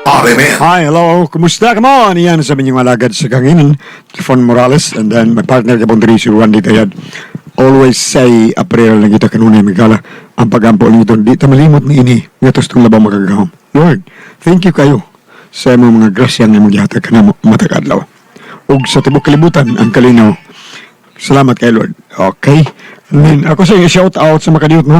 RMN. Hi, hello. Kumusta ka mo? Yan sa inyong alagad sa kanginan, Trifon Morales, and then my partner Gabon diri si Randy Tayad. Always say a prayer lang kita kanunay migala. Ang pagampo lang ito, di ta malimot ni ini. Nga tustong labang makagahom. Lord, thank you kayo sa imong mga grasya nga imong gihatag kanamo matag adlaw. Ug sa tibuok kalibutan ang kalinaw. Salamat kay Lord. Okay. And then, ako sa shout out sa makadiyot mo.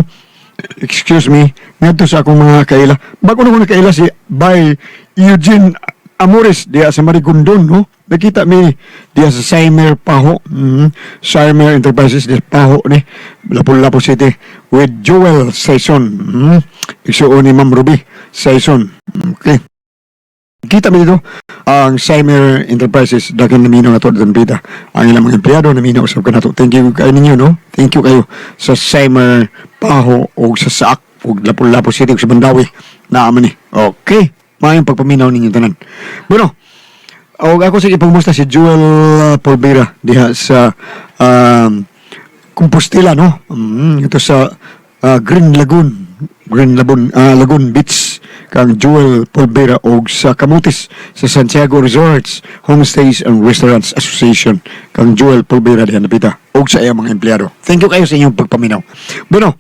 Excuse me, ngadto sa akong mga kaila. Bago na ko nakaila si by Eugene Amores diya sa Marigondon, no? Nakita mi diya sa Saimer Paho, Saimer Enterprises diya sa Paho ni Lapu-Lapu City with Joel Saison. Igsuon ni Ma'am Ruby Saison. Okay. Kita mi dito ang Saimer Enterprises daghang naminaw na to pita. Ang ilang mga empleyado naminaw usab kanato. Thank you kayo ninyo, no? Thank you kayo sa Saimer Paho o sa Saak o Lapu-Lapu City o sa Mandawi. Naaman ni. Okay. Maayong pagpaminaw ninyo tanan. Bueno, og ako sa ipangmusta si Joel Polvera diha sa Compostela, no? Ito sa Green Lagoon, Green Lagoon, Lagoon Beach kang Joel Polvera og sa Camotes sa Santiago Resorts, Homestays and Restaurants Association kang Joel Polvera diha napita og sa iyang mga empleyado. Thank you kayo sa inyong pagpaminaw. Bueno,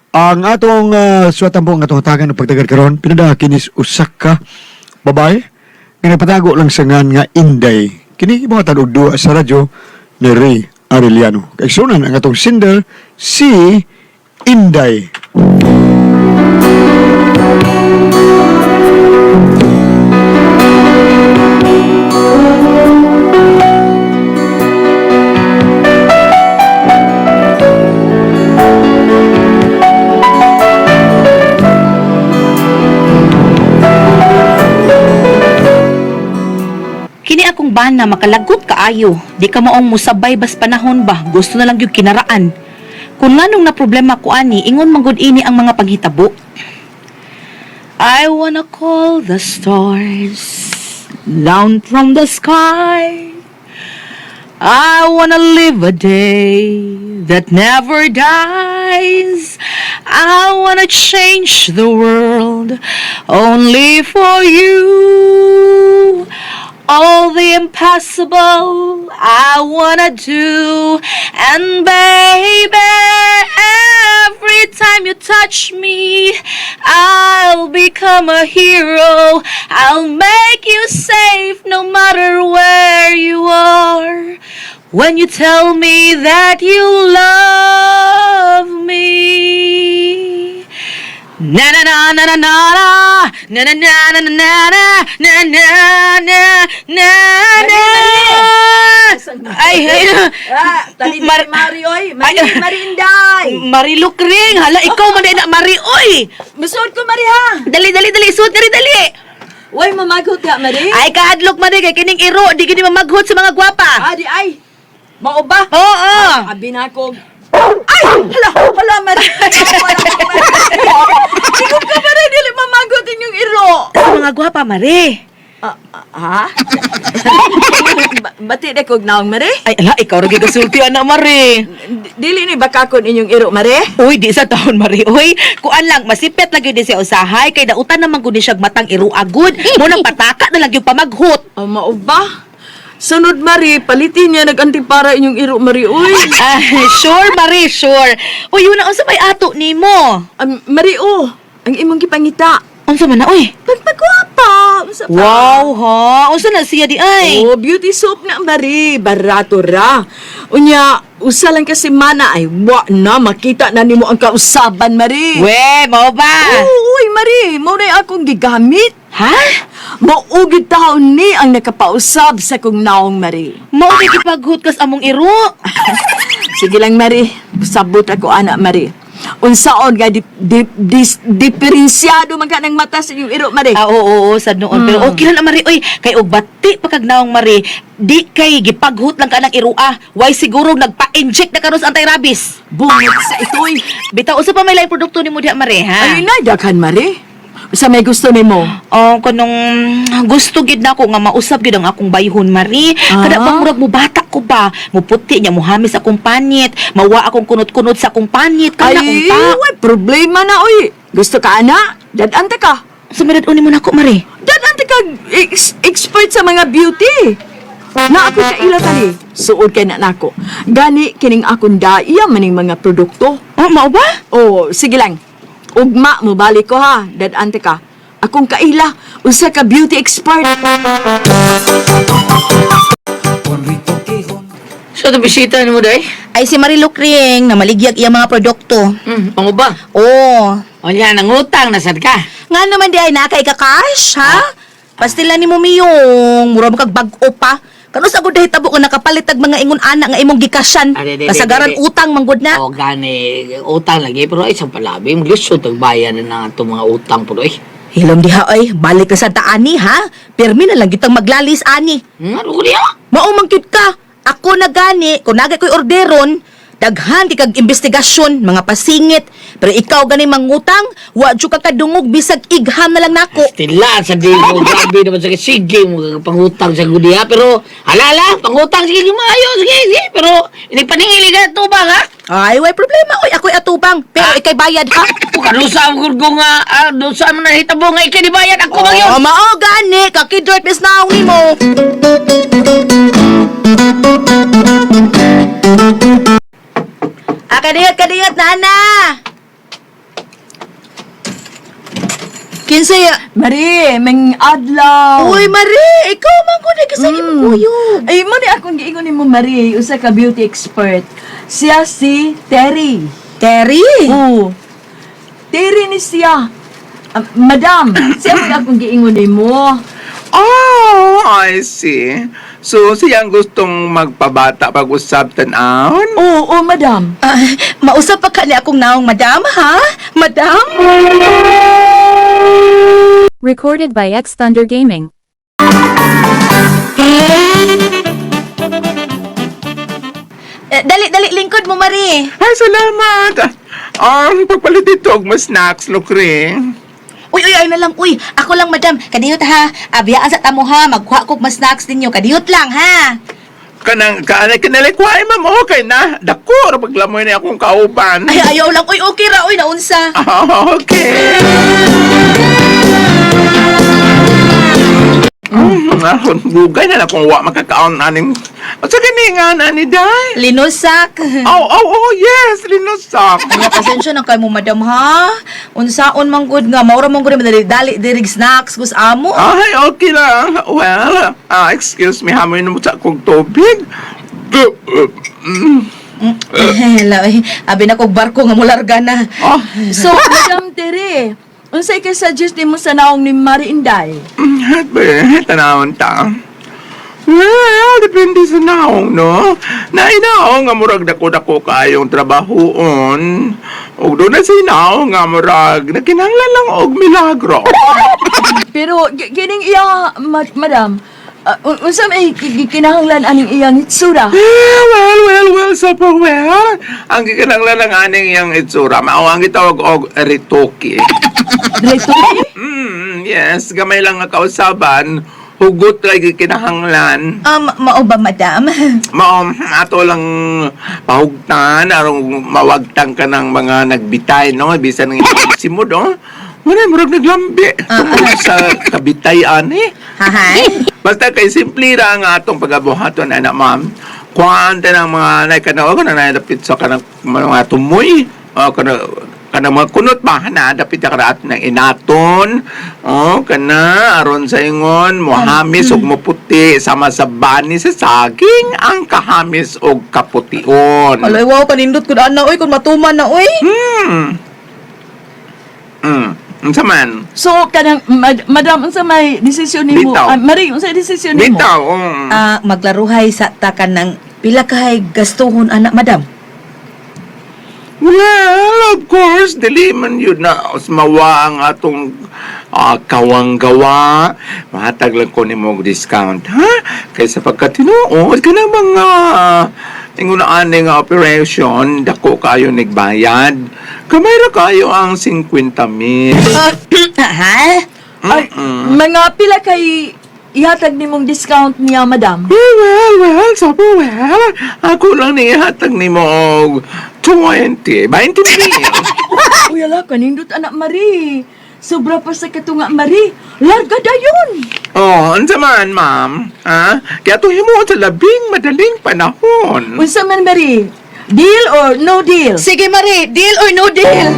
ang atong suwatan po ang atong hatagan ng pagtagad karon pinadaha kinis usa ka babae nga nagpatago lang sa ngan nga Inday. Kini gibuhatan og duwa sa radyo ni Ray Arellano. Kaigsunan ang atong sender si Inday. Kini akong bana makalagot kaayo. Di ka maong musabay bas panahon ba, gusto na lang gyud kinaraan. Kung nganong na problema ko ani, ingon man gud ini ang mga panghitabo. I wanna call the stars down from the sky. I wanna live a day that never dies. I wanna change the world only for you. All the impossible I wanna do. And baby, every time you touch me, I'll become a hero. I'll make you safe no matter where you are. When you tell me that you love me. Na na na na na na na na na na na na na na na na na. Ay, ay. Ah, tali Mari oy, Mari Ay. Mari Inday. Marilu Kring, hala ikaw man na Mari oy. Musuot ko Mari ha. Dali dali dali suot dali dali. Way mamagot ka Mari. Ay kahadlok man kay kining iro di gini mamaghot sa mga gwapa. Ah, di ay. Mao ba? Oo. Abi na ako. Ay, hala, hala Mari. Wala ko, Mari. Ikaw ka Mari dili mamagot inyong iro. Sa mga gwapa Mari. Ah, ah, ha? Bati na kog naong Mari. Ay ala ikaw ra gyud gasulti ana Mari. Dili ni bakakon inyong iro Mari. Uy, di sa taon Mari. Uy, kuan lang masipet lagi di siya usahay kay dautan naman gud ni siyag matang iro agud. Mo nang pataka na lang yung pamaghot. Oh, mao ba? Sunod Mari, palitin niya nag-antipara inyong iro Mari. Uy. Ah, sure Mari, sure. Uy, yun na unsa may ato nimo? Mari oh, ang imong gipangita. Unsa man na uy? Pagpagwapa! Unsa pa? Wow ha. Unsa na siya di ay? Oh, beauty soap na Mari, barato ra. Unya, usa lang kasi mana ay wa na makita na nimo ang kausaban Mari. We, mao ba? Oo, uy Mari, mao na akong gigamit. Ha? Mao gid taon ni ang nakapausab sa kong naong Mari. Mao may gipaghot kas among iro. Sige lang Mari, sabot ako ana Mari. Unsaon nga di, di, dis, diferensyado man ka ng mata sa inyong iro Mari. Ah, oo, oo, sad noon. Pero okay lang na Mari, oy, kay og bati pa kag naong Mari, di kay gipaghot lang ka ng iroa. Why siguro nagpa-inject na karon sa anti-rabies. Bungot sa itoy. Bitaw usa pa may laing produkto nimo diha Mari, ha? Ay, nay, daghan Mari. Sa may gusto nimo. Oh, kanong gusto gid nako nga mausab gid ang akong bayhon Mari. Kada Ah. bang murag mo bata ko ba, muputi niya muhamis akong panit, mawa akong kunot-kunot sa akong panit, kana Ay, unta. way problema na oy. Gusto ka ana? Dadanta ka. Sumirad uni mo nako, Mari. Dad-an ta kag expert sa mga beauty. Na ako kaila tani. Suod kay na nako. Gani kining akong daiya maning mga produkto. Oh, mao ba? Oh, sige lang. Ugma mo balik ko ha. Dad-an ta ka. Akong kaila usa ka beauty expert. So, ito bisita ni mo, day? Ay si Marie Lucring na maligyag iya mga produkto. Pango ba? Oh. O niya, nangutang, nasad ka. Nga naman di ay naka ika-cash, ha? Pastila ni mo miyong, mura mo kag bag-o pa. Kano sa gud dahitabo nga nakapalit tag mga ingon ana nga imong gikasyan. Ah, di, di, di, Kasagaran di, di. utang manggod na. O, gani, utang lagi, pero ay, isang palabi, maglisod, tagbayan na nga itong mga utang, pero ay. Hilom diha oy, balik na sa taani ha. Pirmi na lang gitang maglalis ani. Ano ko niya? Mao man gyud ka. Ako na gani, kung nagay ko'y orderon, daghan di kag investigasyon, mga pasingit. Pero ikaw gani mangutang, wa jud ka kadungog bisag igham na lang nako. Stila, sa di mo, grabe naman sa sige mo, pangutang sa gudi, ha? Pero, halala, pangutang, sige, maayo, sige, sige, pero, hindi paningili ka tubang, ha? Ay, way problema oy, ako'y atubang, pero ikay bayad ha. O, kanusa ang gurgo nga, doon saan mo nahitabo nga, ikay di bayad, ako bang yun? Oh, mao gani, kakidort mis naong nimo. Ah, kadiyot, kadiyot, nana. Kinsay, Mari, mang adlaw. Uy, Marie, ikaw man ko na kasi mm. kuyog. Ay, mo ni akong giingon nimo Mari, usa ka beauty expert. Siya si Terry. Terry. Oo. Terry ni siya. Ah, madam, siya mo akong giingon nimo. Oh, I see. So, siyang gustong magpabata pag-usap tan-aon? Oo, oo, madam. Ah, mausap pa ka ni akong naong madam, ha? Madam? Recorded by X Thunder Gaming. Eh, dali, dali, lingkod mo, Marie. Ay, salamat! Pagpalit dito og mas snacks, Lukring. Uy, uy, ay na lang, uy. Ako lang, madam. Kadiyot, ha? Abiyaan sa tamo, ha? Magkuha kog mas snacks ninyo. Kadiyot lang, ha? Kanang, kaanay kanalay ma'am, okay na. Dako, ra paglamoy na akong kauban. Ay, ayaw lang. Uy, okay ra. Uy, naunsa. Ah, okay. Gugay na lang kung wa makakaon aning. Sa gani nga nani day? Linusak. Oh, yes, linusak. Nga, pasensya na kayo mo, madam, ha? Unsaon man gud nga. Maura man gud madali dali dirig snacks gus amo. Ay, okay lang. Well, excuse me, hamoy na mo sa akong tubig. Hello, eh. Abi na kog barko nga mularga na. Oh, So, Madam Terry, unsay kay suggest nimo sa naong ni Mari Inday? be, tanawon ta. Well, depende sa naong, no? Nainaong nga murag dako-dako kayong trabahoon. Ug doon na sa inaong nga murag nakinahanglan lang og milagro. Pero kining iya, madam, unsa may kinahanglan aning iyang itsura? Eh, well, super well. Ang gikinahanglan lang aning iyang itsura, mao ang gitawag og retoke. Retoke? Yes, gamay lang nga kausaban, hugot ra gikinahanglan. Mao ba, madam? Mao ato lang pahugtan arong mawagtang ka ng mga nagbitay no bisan ng simod oh. Wala murag naglambi tungod sa kabitay ani. Hahay. Basta kay simple ra ang atong pagabuhaton ana ma'am. Kuan ta ng mga nay kana o kana nay dapit sa kanang mga tumoy o kana kana mga kunot ba na dapit ka at ng inaton o kana aron sa ingon mohamis og moputi sama sa bani sa saging ang kahamis og kapution. Aloy, wow, kanindot kun ana, oy, kun matuman na, oy. Unsa man? So, kanang, madam, unsa may desisyon nimo? Bitaw. Ah, Mari, unsa desisyon nimo? Bitaw. Mm. Ah, maglaruhay sa takan ng pila kahay gastuhon anak, madam. Well, of course, dili man yun na mawa ang atong kawanggawa. Mahatag lang ko nimo og discount, ha? Kaysa pagkatinuod ka ng mga ingunaan nga operation, dako kayo nagbayad. Kamay ra kayo ang 50 mil. Ha? Ay, mga pila kay ihatag nimong discount niya, madam? Well, sabi well, ako lang nihatag nimo og 20, 20 mil. Uy, ala, kanindot anak Mari. Sobra pa sa katunga, Marie. Larga dayon. Oh, unsa man, ma'am? Ha? Kaya itong himuon sa labing madaling panahon. Unsa man, Marie? Deal or no deal? Sige, Marie, deal or no deal?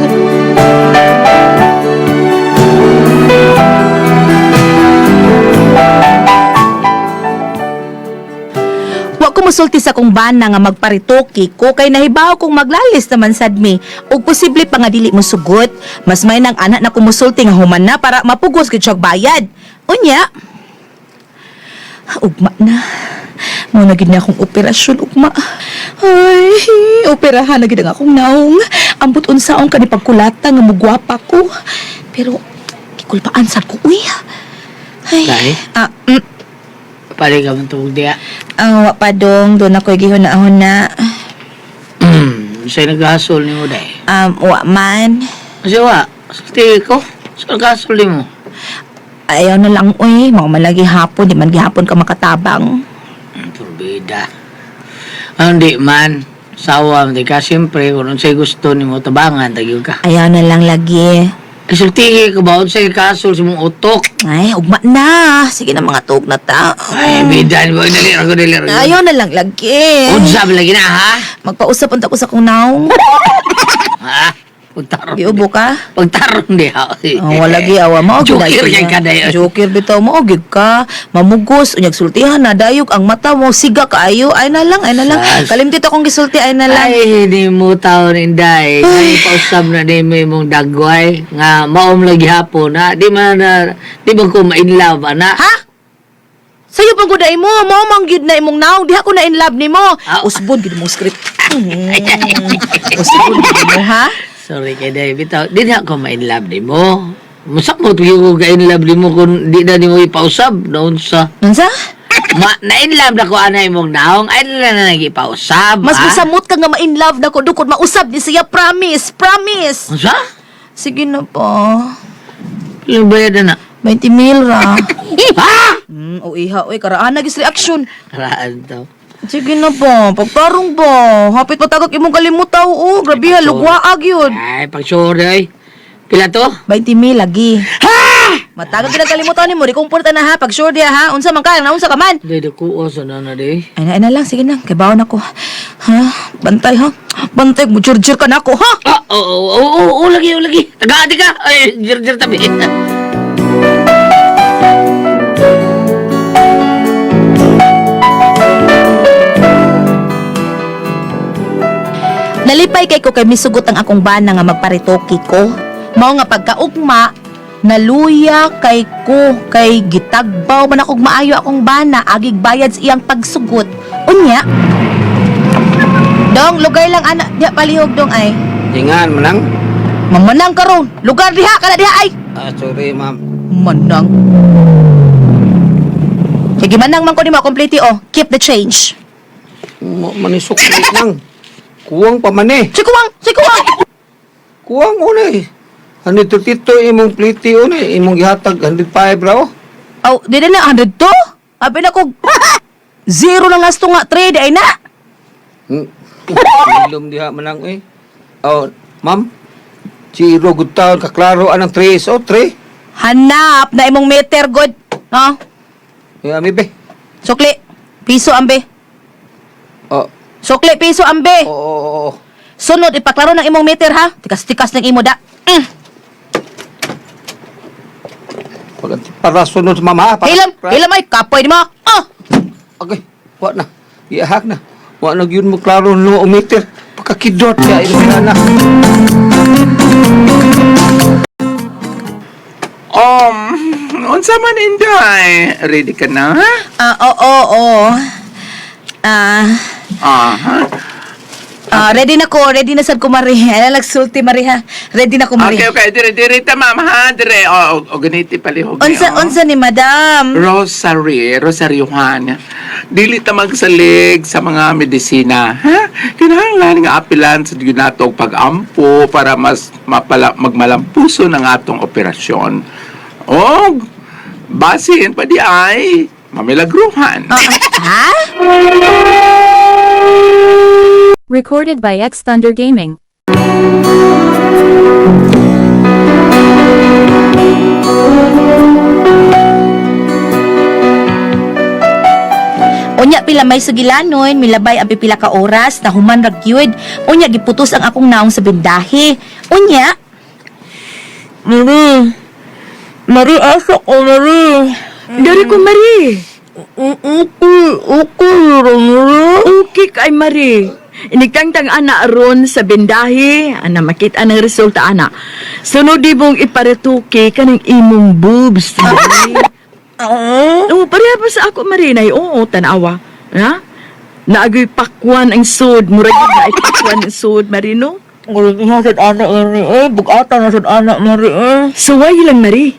Wa ko musulti sa kong bana nga magparitoki ko kay nahibaw kong maglalis naman sad mi ug posible pa nga dili mo sugot. Mas may nang anak na kumusulti nga human na para mapugos gid siyag bayad. Unya, ugma na. Mao na gid na akong operasyon ugma. Ay, operahan na gid ang akong naong. Ambot unsaon kani pagkulata nga mugwapa ko. Pero gikulpaan sad ko uy. Ay. Dai? Ah, Pali ka man tubog diya. ah, wa pa dong, doon ako'y gihuna-huna. Sa'yo naghasol ni mo, day. Wa man. Kasi wa, sulti ko. Sa naghasol ni mo. Ayaw na lang uy, mao man lagi hapon, di man gihapon ka makatabang. Turbida. Hindi man. Sawa, hindi ka. Siyempre, kung sa'yo gusto ni mo, tabangan, tagyo ka. Ayaw na lang lagi. Isulti ka ba? Sa'yo kasol sa mong utok. Ay, ugma na. Sige na mga tuog na ta. Ay, bida. Di ba? Dali, rago, dali, rago. Ayaw na lang lagi. Unsa ba lagi na, ha? Magpausap unta ko sa kong naong. Ha? Pagtarong. Giubo ka? Pagtarong di, ha? Oh, wala gi awa mao gid Joker na yan ka dayon. Joker bitaw mao gid ka. Mamugos unyag sultihan na dayog ang mata mo siga kaayo. Ay na lang, ay na lang. Sas. Kalimtit akong gisulti ay na lang. Ay, hindi mo taon, Inday. Ay, pausap na di mo imong dagway. Nga, maom lagi hapon, ha? Di man na, di ba ko ma-in love, ana? Ha? Sayo pang guday mo, mao man gyud na imong naong, diha ko na in love nimo. Ah. Usbon gyud mong script. Usbon gyud mo ha? Sorry kay Day, bitaw, di na ako ma-in love ni mo. Musakot ko ka in love ni mo kung di na nimo ipausab naon sa Unsa? ma na in love na ko ana imong naong ay na na nagipausab. Mas ha? musamot ka nga ma-in love na ko dukot mausab ni siya, promise, promise. Unsa? Sige na po. Ilang bayad na na? 20 mil ra. Ha? O iha, oy, karaan na gis reaction. Karaan to. Sige na po, pagtarong po. Hapit patagak imong kalimutaw, oh. Grabe ha, lugwaag yun. Ay, pag sure ay. Pila to? 20 mil lagi. Ha! Matagak gid ang kalimutaw nimo, di kong punta na ha. Pag sure diha ha, unsa man ka, naunsa ka man. Di da ko sa na na di. Ay na, ay na lang, sige na. Kay bawon ako. Ha? Bantay ha? Bantay, mujurjur ka na ako, ha? Ah, oo, oo, oo, oo, lagi, oo, lagi. Taga, ka. Ay, jir, jir, tabi. Nalipay kay ko kay misugot ang akong bana nga magparitoki ko. Mao nga pagkaugma, naluya kay ko kay gitagbaw man akong maayo akong bana agig bayad sa iyang pagsugot. Unya. Dong, lugar lang ana diha palihog dong ay. Tingan manang. Mamanang karon, lugar diha kana diha ay. Ah, sorry ma'am. Manang. Sige manang man ko nimo complete oh. Keep the change. Manisok nang. Kuwang pa man eh. Sikuwang, sikuwang. Kuwang una eh. 132 imong pliti una eh. Imong gihatag 105 raw. Oh, di na 102. Abi na ko zero lang gasto nga trade ay na. Ilom diha manang eh. Oh, ma'am. Zero good taon kaklaro anang 3 oh 3. Hanap na imong meter good. No? Ya ami be. Sukli. Piso ambe. Oh, Sukli piso ambe. oo oo oo. Sunod ipaklaro ng imong meter ha. Tikas-tikas ng imo da. Wala para sunod ma'am ha. Para, Hilam, hilam ay kapoy nimo. Oh. Okay, wa na. Iahak na. Wa na gyud mo klaro no meter. Pagkakidot ya imong na. Unsa man, Inday? Ready ka na? Ah, oo, oo. Ah, Aha. ah, ready na ko, ready na sad ko Mari. Ala nagsulti Mari ha. Ready na ko Mari. Okay, okay. Dire, dire ta, ma'am, ha? Dire. O, o, o ganiti palihog. Unsa ni, oh. unsa ni madam? Rosary, Rosaryuhan. Dili ta magsalig sa mga medisina, ha? Kinahanglan nga apilan sa nato og pag-ampo para mas mapala, magmalampuso ng atong operasyon. O, basin pa di ay mamilagruhan. Ah, ha? Recorded by X Thunder Gaming. Unya pila may sugilanon, milabay ang pipila ka oras, nahuman ra gyud. Unya giputos ang akong naong sa bindahe. Unya, Mari, Mari asa ko, Mari. Dari ko, Mari. Okay, okay, Mari. Okay kay Mari. Inigtangtang ana ron sa bendahe, ana makita ang resulta ana. Sunod di mong iparituki kaning imong boobs. Mari. Oo, pareha pa sa ako Mari nay. Oo, tanawa. Ha? Naagoy pakwan ang sud, murag gyud na pakwan ang sud, Mari no. Ngulit na sad anak, Mari. Eh, bugata na sad anak, Mari. Eh. Suway lang Mari.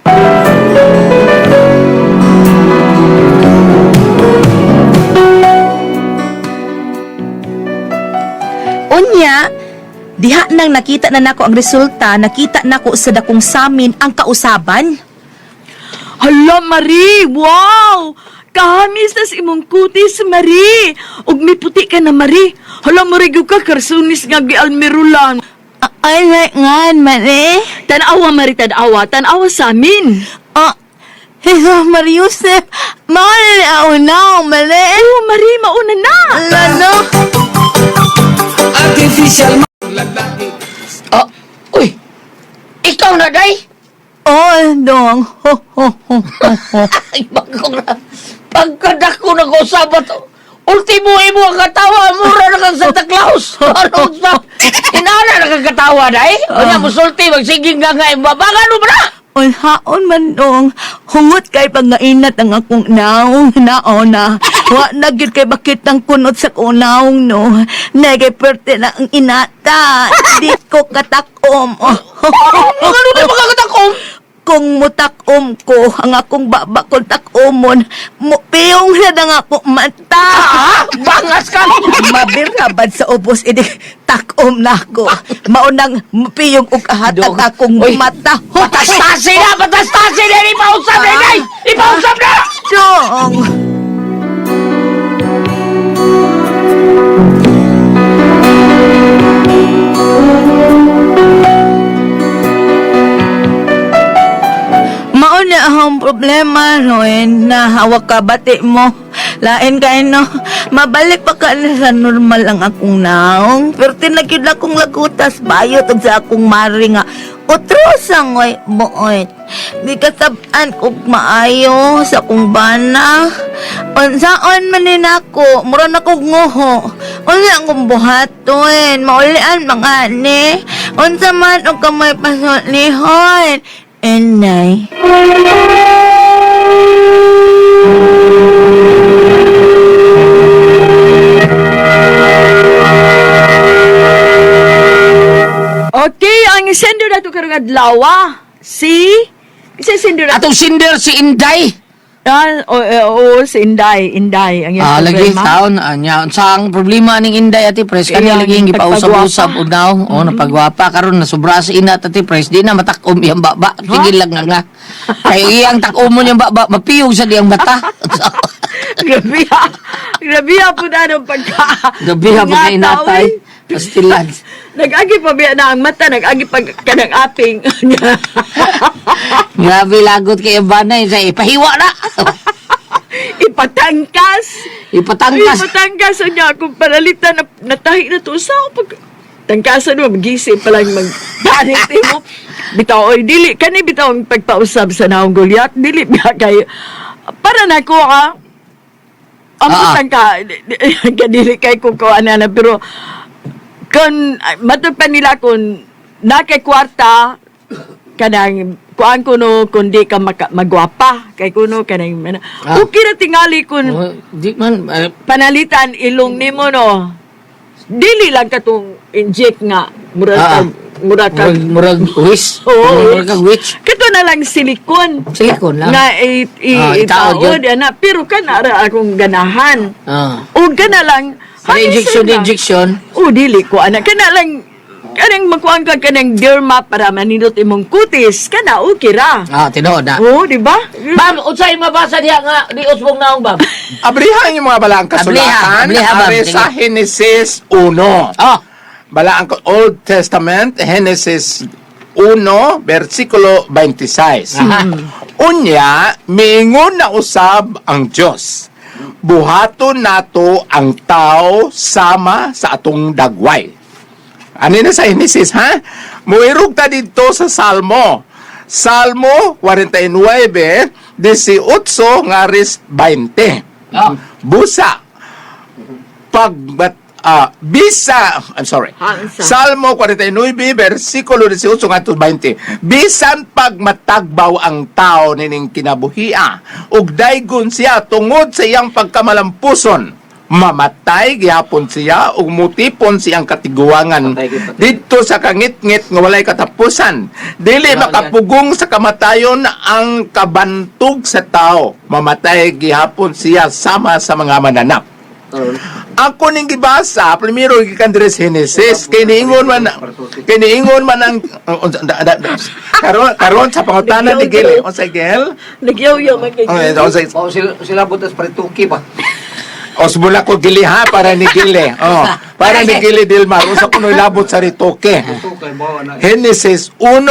Unya, diha nang nakita na nako ang resulta, nakita nako sa dakong samin ang kausaban. Hala, Mari! Wow! Kahamis na sa imong kutis, Mari! Ug miputi ka na, Mari! Hala, Mari, gyud ka, karsunis nga gialmirulan. Ay, ngan, Mari. Tanawa, Mari, tanawa. Tanawa sa amin. Ah, Jesus Mariusep, mauna na una, Mari. Oh, Mari, mauna na! Lalo. Oh, uy. Ikaw na day. Oh, dong. Ho, ho, ho, ho, ho. Ay, bagong na. Pagkadako na ko sabat. Ultimo imo ang katawa, mura na kang Santa Claus. Ano sa? Inana na kang katawa day. Unya musulti magsiging nga nga imbabangan mo ba na? Unhaon man dong, hungot kay pangainat ang akong naong naona. Wa na gyud kay bakit ang kunot sa akong naong no. Nagay perte na ang inata. Di ko katakom. Ano na makakatakom? Kung mutakom ko, ang akong baba kung takomon, mupiyong na ang akong mata. Ah, bangas ka. Mabirabad sa ubos, idi takom na ako. Maunang mupiyong og ahatag Dong. akong Uy, mata. Patastasi na, patastasi na. Ipausap na, day. Ipausap na. Dong! Mauna akong problema, Roen, na hawak ka bati mo. Lain kay no, mabalik pa ka na sa normal ang akong naong. Pero tinagid akong lagutas, bayot og sa akong mari nga. Utros ang oy, buoy. Di kasab-an kog maayo sa akong bana. Unsaon man ni nako, mura na kog nguho. Unsa akong buhaton, maulian mga ni. Unsa man og kamay pasulihon. Inay. Okay, ang sender na ito karong adlaw, ah. Si... Isa sender na Atong sinder si Inday. Ah, oo, si Inday. Inday. Ang iyang Ah, lagi problema. taon anya unsa ang problema ning Inday ati Pres kani Iyang lagi gipausab-usab pagpagwapa. unaw oh napagwapa karon na sobra sa inat ati Pres di na matakom iyang baba tigil lang nga nga kay iyang takomon iyang baba mapiyog sa diyang mata. Grabe ha. Grabe ha po na nung pagka... Gabi ha pagka inatay pastilan. Nag-agi pa biya na ang mata, nag-agi pa ka ng aping. Grabe lagot kay banay sa ipahiwa na. Ipatangkas. Ipatangkas. Ipatangkas niya akong paralita na natahi na to. Sa ako pag tangkasan mo, magisi pa lang magpanit mo. Bitaw, oy, dili, kani bitaw ang pagpausab sa naong Goliath, dili biya kayo. Para na ko, ha? Ang putang ka, kadili kay ko ko ana na, pero kung matod pa nila kung nakay kwarta kanang kuan kuno kundi ka maka, magwapa kay kuno kanang okay ra tingali kun Oh, di man eh, panalitan ilong nimo no dili lang katong inject nga mura kag mura kag murag murag wish. Oo. Murag kag witch. Kato na lang silikon Silikon lang. nga i, i, Itaod itaod yun. ana pero kana ra akong ganahan O kana lang Sa injection Halos na. injection. O dili ko ana kana lang kanang makuan ka kanang derma para manindot imong kutis kana okay ra. Tinuod na. Oo, di ba? Ma'am, unsay mabasa diha nga di usbong naong bam? Abrihan yung mga balaang kasulatan. Abliha, abliha, ma'am. Are sa Sige. Genesis 1. Oh, Balaang Old Testament, Genesis 1, versikulo 26. Aha. Unya, miingon na usab ang Dios. Buhaton nato ang tao sama sa atong dagway. Ano na sa Genesis, ha? Muirog ta dito sa Salmo. Salmo 49, 18 ngaris 20. Busa pagbat bisa, I'm sorry. Hansa. Salmo 49 versikulo 18 ngadto 20. Bisan pag matagbaw ang tao nining kinabuhia ug daygon siya tungod sa iyang pagkamalampuson, mamatay gihapon siya ug mutipon siyang katiguangan Patay, patay. didto sa kangitngit nga walay katapusan. Dili Wala. makapugong sa kamatayon ang kabantog sa tao, mamatay gihapon siya sama sa mga mananap. Ako ning gibasa, primero gikan diri sa Genesis, kay niingon man ang karon karon sa pangutana ni Gil, unsa Gil? Nagyaw-yaw man kay Unsa? Mao sila sila butas parituki ba. Osbula ko Gili ha para ni Gili. Oh, para ni Gili Dilmar, unsa kuno labot sa ritoke. Tukay mo na. Genesis 1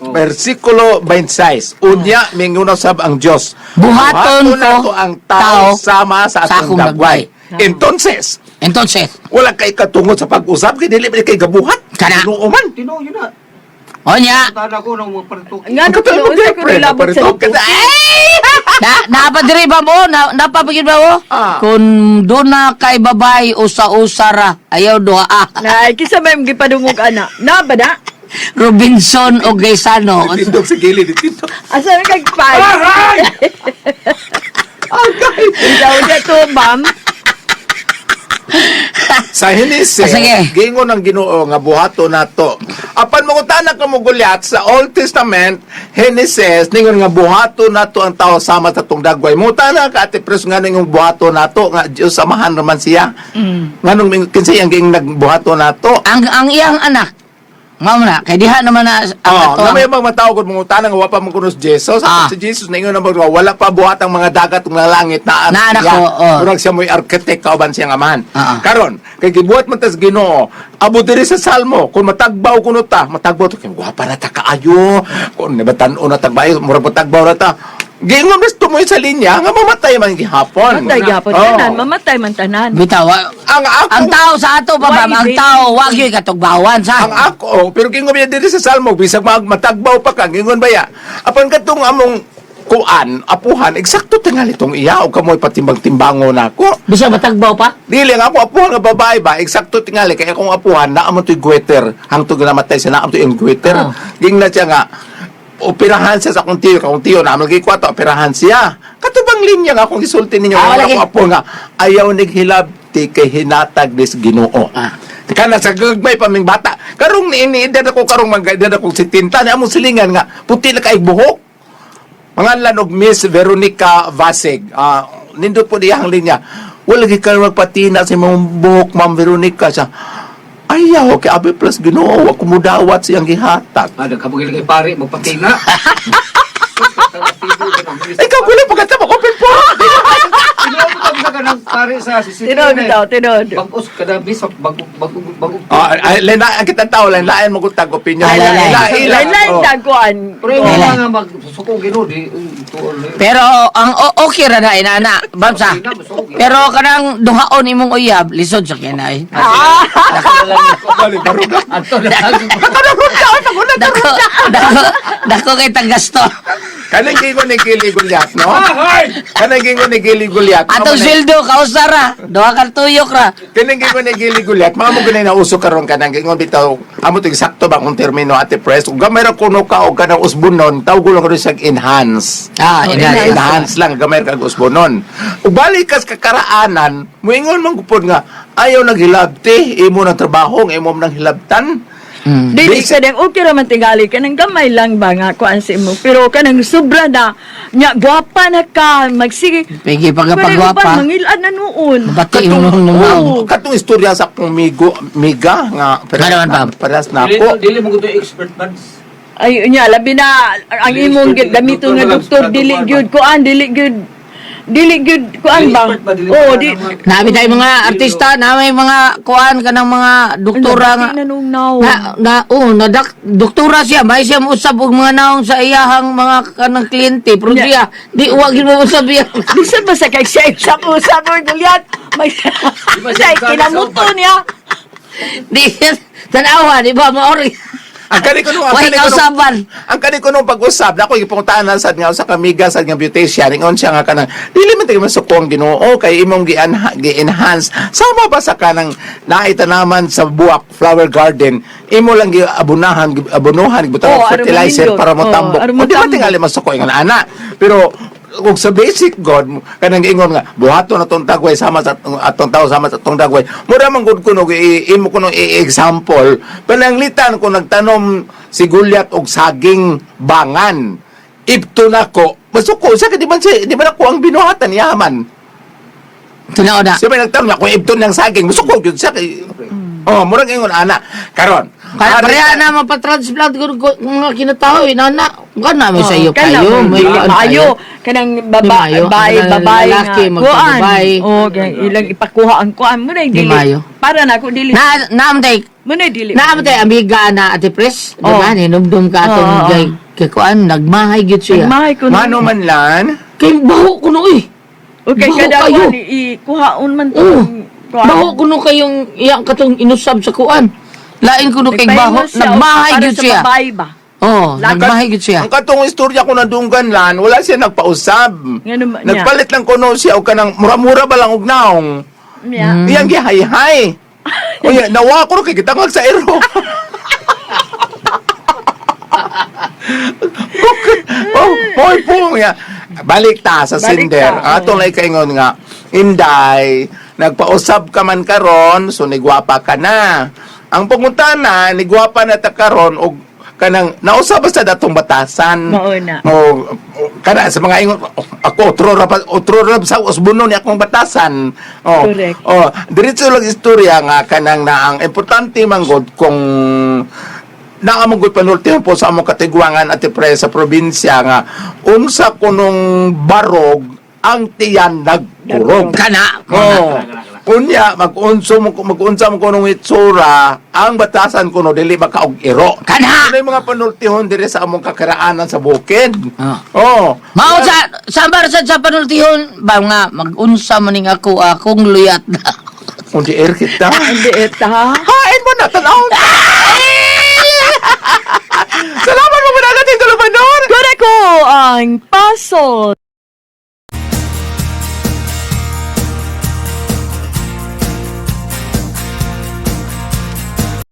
versikulo 26. Unya mingon sab ang Dios. Buhaton ko nato ang tao tao sama sa sa atong akong dagway. Entonces, Entonces, wala kay katungod sa pag-usab kay dili man kay gabuhat. Kana. Ginoo man. Tinuod yun na. onya, Tanda ko nang mga parituki. Nga Ang katulad mo, no, unsa ko girlfriend, nilabot sa paritoke. Ay! na napadiri ba mo? Na napapagid ba mo? Ah. Kung doon na kay babay usa-usa ra, ayaw duha ah. Nay, kinsa may imong gipadungog ana? Na ba na? Robinson o Gaisano. Tindog sa gilid, tindog. Asa na kag pag? Aray! Agay! Ikaw na to, ma'am. Sa Genesis, Ah, sige. gingon ang Ginoo nga buhato nato. Apan mangutana ka mo Goliath sa Old Testament, Genesis ningon nga buhato nato ang tao sama sa tong dagway. Mangutana ka Ate Pres nga ningong buhato nato nga Dios samahan naman siya. Nganong kinsa iyang ging nagbuhato nato? Ang iyang anak. Mao na kay diha naman na ang Oh, ato na ang- may mga tao kung mangutana nga wa pa man kuno si Jesus. Si Jesus ningon na mag- wala pa buhat ang mga dagat ug langit na Na anak ko, oh. Murag siya mo'y architect kauban siyang amahan. Ah. Karon, kay gibuhat man tas Ginoo, abot diri sa Salmo, kung matagbaw kuno ta, matagbaw to kay gwapa na ta kaayo, kung nabatan-o na tagbayo, murag matagbaw na ta. Gingon mas tumoy sa linya nga mamatay man gihapon. Mamatay gihapon Oh. tanan, mamatay man tanan. Bitaw, Ang ako ang tao sa ato pa Why ma'am, ang is it- tao wag yo'y katugbawan sa. Ang ako, oh, pero gingon ba diri sa Salmo, bisag matagbaw pa ka, gingon ba ya? Apan katong among kuan, apuhan, eksakto tingali tong iya o kamoy patimbang-timbango nako. Bisag matagbaw pa. Dili ang ako apuhan nga babae ba, eksakto tingali kay akong apuhan naa mo to'y gweter, hangtod nga namatay siya naa mo to'y gweter. Gingna siya nga operahan siya sa akong tiyo, akong tiyo na lagi kwato operahan siya. Katubang linya nga akong gisulti ninyo Ah, nga lagi. ako apo nga ayaw nighilabti kay hinatag dis Ginoo. Kana sa gagmay pa ming bata. Karong niini edad ako karong mag-edad akong 70 na among silingan nga puti na kay buhok. Pangalan og Miss Veronica Vasig. Nindot po diyang linya. Wala gi ka magpatina sa imong buhok, Ma'am Veronica. Siya, ayaw, kay Abi Plus Ginoo, wa ko mudawat siyang gihatag. Ah, nagkabugil kay pare magpatina. Ikaw kulo pagkatapos open po. Tinuod ko sa kanang pare sa CCTV. Tinuod daw, tinuod. Bagos kada bisok bago bago bago. Ah, ay, lain ang kitang tao, lain lain mo tag opinion. Ay, lain, lain. Lain-lain Oh. daguan. Pero yung Lain. mga magsuko Ginoo di tuol. Pero ang okay ra na inana, bamsa. Pero kanang duhaon imong uyab, lisod sa kinay. Bali, baruga. Ato na lang. Dako, dako, dako kay tagasto. Kanang gingon ni Gili Gulyat, no? Kanang gingon ni Gili Gulyat. Atong sweldo kausa ra, duha ka tuyok ra. Kanang gingon ni Gili Gulyat, mga mo ganay nauso karon kanang gingon bitaw. Amo to eksakto ba kung termino Ate Pres? Ug gamay ra kuno ka og kanang usbunon, tawag lang kuno siyang enhance. Ah, enhance. Enhance lang gamay ra kag usbunon. Ug balik kas kakaraanan, muingon man gupod nga ayaw naghilabti, imo nang trabaho, nga imo nang hilabtan. Dili ka dang okay ra man tingali kanang gamay lang ba nga kuan sa imo. Pero kanang sobra na nya gwapa na ka magsige. Pigi Pero uban pagpagwapa. mangilad na noon. Bati imong nung Oo, katong istorya sa akong migo, miga nga Nga naman, Pam. parehas na Dili ako. dili mo gusto expert man. Ay nya labi na ang Dili imong expert, gamiton nga doktor doktor lang, dili doktor gyud kuan dili gyud Dili gyud kuan ba? Oo, di Nami tayo mga artista, nami mga kuan kanang mga doktora nga. Na nung naong. Na, na, oh, na doktora siya, may siya usab og mga naong sa iyahang mga kanang kliyente, pero siya, di wag yun mo usab iya. Bisan ba sa kay siya usab usab or Goliath? May siya kinamuto niya. Di, tanawa, di ba, maori. Ang kani ko nung ang Way kani ko nung kausaban. ang kani ko nung pag-usab na ako gipuntahan na sad nga sa kamiga sad nga beautician, ingon siya nga kanang dili man tayo masuko ang Ginoo kay imong gi-enhance sama ba sa kanang naitanaman sa buwak flower garden, imo lang giabunahan, abunuhan, gibutangan Oh, og fertilizer aron para manindot. motambok. Oh, aron O, di ba motambok. tingali masuko ingon ana, pero kung sa basic God kanang giingon nga buhaton na tong dagway sama sa atong tao sama sa atong dagway, mura man gud kuno imo kuno i-example pananglitan kung nagtanom si Goliath og saging bangan ipto nako masuko siya kay di man siya, di man ako ang binuhatan yaman. Tinaw na. Siya may nagtanom ako ipto ng saging masuko gyud siya kay oh murag ingon ana karon. Kaya Ari- pareha na mapatransplant ko mga kinatao, inana. Kana may sa iyo Kana, kayo, may dili kuan maayo kayo. kanang Di baba maayo. babae Kanang babae lalaki, nga magpababae. kuan. Oh, kay ilang ipakuha ang kuan mo na Di dili. maayo. Para na ako dili. Na naam tay Mo na dili. naam tay amiga na Ate Pres, di ba? Oh. Ninumdum ka atong Oo, oo. kay kay kuan nagmahay gyud siya. Nagmahay ko na. Mano man lan. Kay baho kuno eh. Okay, Baho kada kayo. kuan ikuhaon man to. Oo. Kuan. Baho kuno kayong iyang katong inusab sa kuan. Lain kuno kay Nagpahingo baho, siya, nagmahay para gyud sa siya. babae ba? Oh, nagmahay gyud siya. Ang katong istorya ko na dunggan lan, wala siya nagpausab. Ngano ma- niya? Nagpalit lang kuno siya og kanang mura-mura ba lang og naong. Niya. Iyang gihayhay. Uy, nawa ko kay kita sa ero. Oh, boy po nga. Balik ta sa Balik sinder. ta, Atong lay kaingon nga, Inday, nagpausab ka man karon, so nigwapa ka na. Ang pangutana, nigwapa na ta karon og kanang nausab ba sa datong batasan? Mao na. O kana sa mga ingon, "Oh, ako otro ra otro ra sa usbuno ni akong batasan." Oh. Correct. Oh, diretso lang istorya nga kanang na ang importante man gud kung naa man gud panultihan po sa among katigwangan at pre sa probinsya nga unsa kunong barog ang tiyan nagkurog. Kana. Oh. Unya magunso mo magunsa mo kunong itsura ang batasan kuno dili makaog iro. Kana! Ano yung mga panultihon diri sa among kakiraanan sa bukid? Ah. Oh. Mao sa sambar sa panultihon ba nga magunsa maning ako akong luyat na. Undi air kita. Ang liit ha. Hain mo na tanaw. Salamat mo managat Tito Lupanon. Kore ko ang paso.